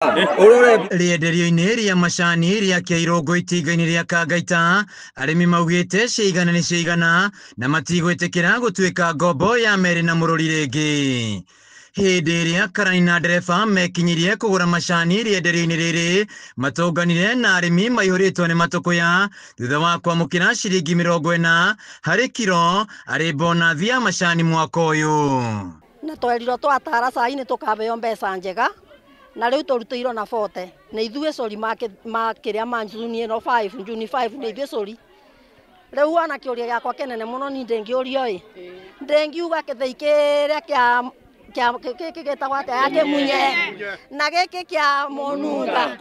Rĩenderio-inĩ rĩa macani rĩa Kĩairongo itinga-inĩ rĩa Kangaita, arĩmi maugĩte ciigana nĩ ciigana na matigwĩtĩkĩra gũtuĩka ngombo ya Mary na Mũrũri rĩngĩ. Hĩndĩ ĩrĩa karani na ndereba mekinyirie kũgũra macani rĩenderio-inĩ rĩrĩ, matũnganire na arĩmi maihũrĩtwo nĩ matũkũya thutha wa kwamũkĩra ciringi 40 harĩ kiro arĩ bonathi ya macani mwaka ũyũ. Na twerirwo twatara cai nĩ tũkaheo mbeca njega na rĩu tũrutĩirwo na 40 nĩ ithuĩ cũri ma kĩrĩa ma Juni ĩno 5 Juni 5 nĩ ithuĩ cũri. Rĩu ona kĩũria gĩakwa kĩnene mũno ni ndĩngĩũrio ĩ ndĩngiuga kĩthĩi kĩrĩa kĩa gĩkĩ gĩtagwo atĩa ya Kĩmunye na gĩkĩ kĩa Mũnunga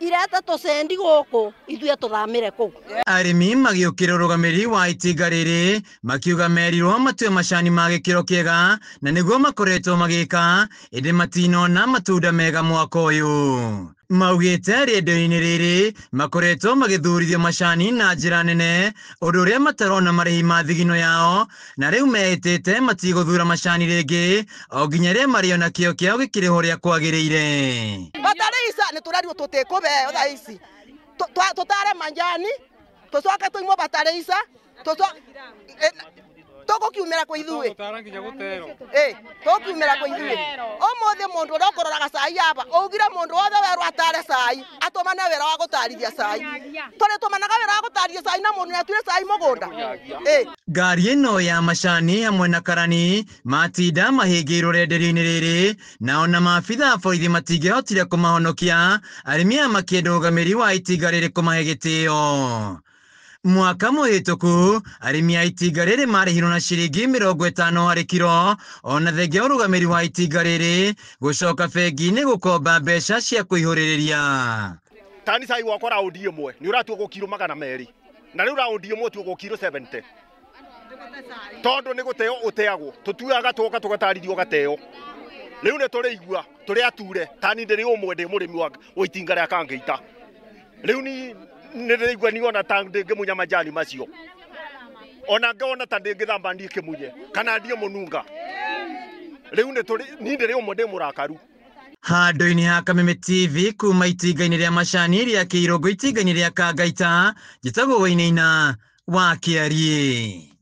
irete tũcendi gũkũ ithuĩ tũthamĩre kũu. Arĩmi magĩũkĩra ũrũgamĩrĩri wa itinga rĩrĩ makiuga merirwo matue macani ma gĩkĩro kĩega na nĩguo makoretwo magĩka ĩndĩ matinona matunda mega mwaka ũyũ. Maugĩte rĩenderio-inĩ rĩrĩ makoretwo magĩthurithio macani na njĩra nene ũndũ ũrĩa matarona marĩhi ma thigino yao na rĩu meĩtĩte matigũthura macani rĩngĩ o nginya rĩrĩa marĩona kĩo kĩao gĩkĩrĩhwo ũrĩa kwagĩrĩire. Bataraitha nĩ tũrerirwo tũtikũbeo thaa ici tũtare manjani tũcoke tũimwo bataraitha tũgũkiumĩra kwĩ ithuĩ tũkiumĩra kwĩ ithuĩ. Ũmũthĩ mũndũ ũrĩa ũkũroraga cai aba augire mũndũ wothe werwo atare cai atũmane wĩra wa gũtarithia cai. Tũrĩtũmanaga wĩra wa gũtarithia cai na mũndũ nĩatuire cai mũgũnda. Ngari ĩno ya macani hamwe na karani matinda mahĩngĩirwo rĩenderio-inĩ rĩrĩ na ona maabitha a borithi matingĩhotire kũmahonokia arĩmi aya makĩenda ũrũgamĩrĩri wa itinga rĩrĩ kũmahe gĩtĩo. Mwaka mũhĩtũku arĩmi a itinga rĩrĩ marĩhirwo na ciringi 50 harĩ kiro ona thengia ũrũgamĩrĩri wa itinga rĩrĩ gũcoka bengi-inĩ gũkomba mbeca cia kũihũrĩrĩria. Tani cai wakwa raundi ĩmwe nĩ ũratuagwo kiro 200 na rĩu raundi ĩmwe ũtuagwo kiro 70 tondũ nĩ gũteo ũteagwo tũtuaga tũgoka tũgatarithio gateo. Rĩu nĩ tũrĩigua tũrĩ ature tani ndĩrĩ ũmwe ndĩ mũrĩmi wa itinga rĩa Kangaita. Rĩu ni nĩndĩraigua ni ona ta ndĩngĩmunya majani macio ona ngona ta ndĩngĩthamba ndiĩ kĩmunye kana ndiĩ mũnunga. Rĩu ni ndĩrĩ ũmwe ndĩ mũrakaru. Handũ-inĩ ha Kameme TV kuma itinga-inĩ rĩa macani rĩa Kĩirongo itinga-inĩ rĩa Kangaita njĩtagwo Wainaina wa Kĩariĩ.